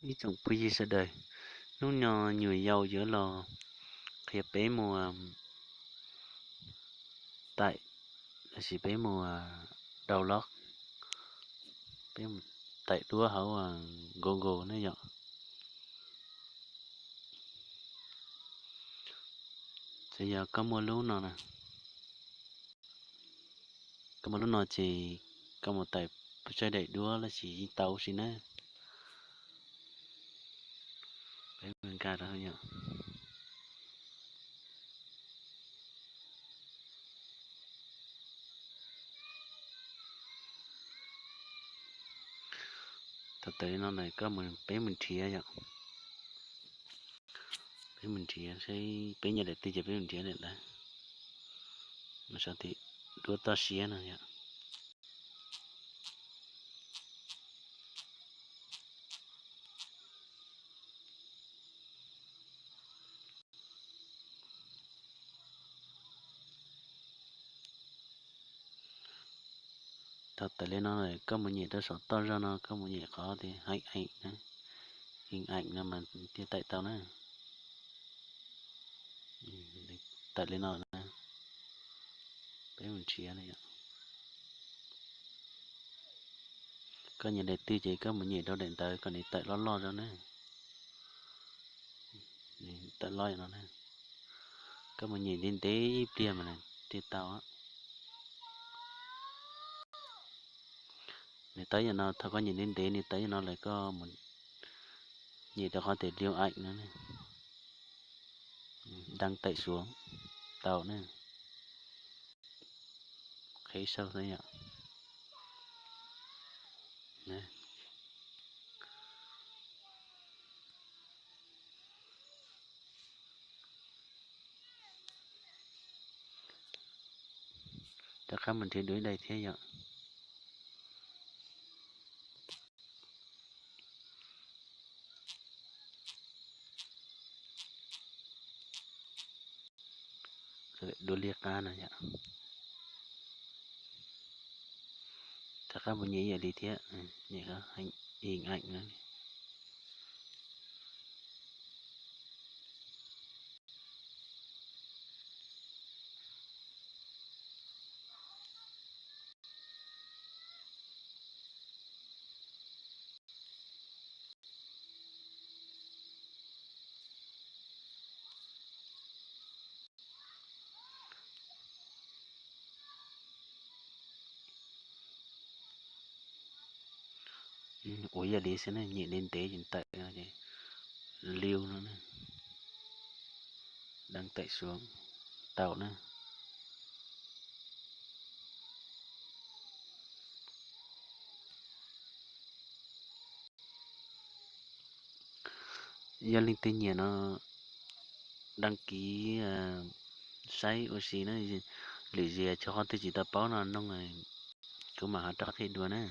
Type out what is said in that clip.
Ib tsoom phooj ywg sawv daws, hnub no nyuam yaus yuav los qhia peb mus taim, lossis peb mus download, peb mus taim duab hauv Google ne yom. Txawm yog koj muaj lub no na, koj muaj lub no ces koj mus taim pub saib daim duab lossis yeej tau ua si na. Peb mus nkag rau yom. Thaum tawm li no lawm koj mus, peb mus nrhiav yom. Peb mus nrhiav saib peb nyiam daim twg ces peb mus nrhiav daim ntawd. Mus sau tias duab toj siab no yom. Thaum tawm li no lawm koj mus nyem rau saum toj zog no, koj mus nyem qhov tias hình ảnh na, hình ảnh no mas thiaj taim tau na. Taim li no na, peb mus nrhiav na yom. Koj nyiam daim twg ces koj mus nyem rau daim ntawd kom nws taim loj loj rau na. Nws taim loj no na. Koj mus nyem ntev ntev ib pliag mas nws thiaj tau. Nws tawm yam no, thaum koj nyem ntev ntev nws tawm yam no lawm koj mus nyem rau qhov tias lưu ảnh no, đăng tải xuống tau na. Qheb sau xwb yom. Rov qab mus nrhiav dua ib daim thiab yom. Dua liag qab no yom. Rov qab mus nyem ib yam li thiab, nyem hình ảnh no. Ua ib yam li xwb ne, nyem ntev ntev ces tawm no ces lưu no, đăng tải xuống tau na. Yog leej twg nyiam no đăng ký saib ua si na, lwm zaus tshuav qhov twg tsis tau paub no noog, kuv mam ho rov qhia dua na.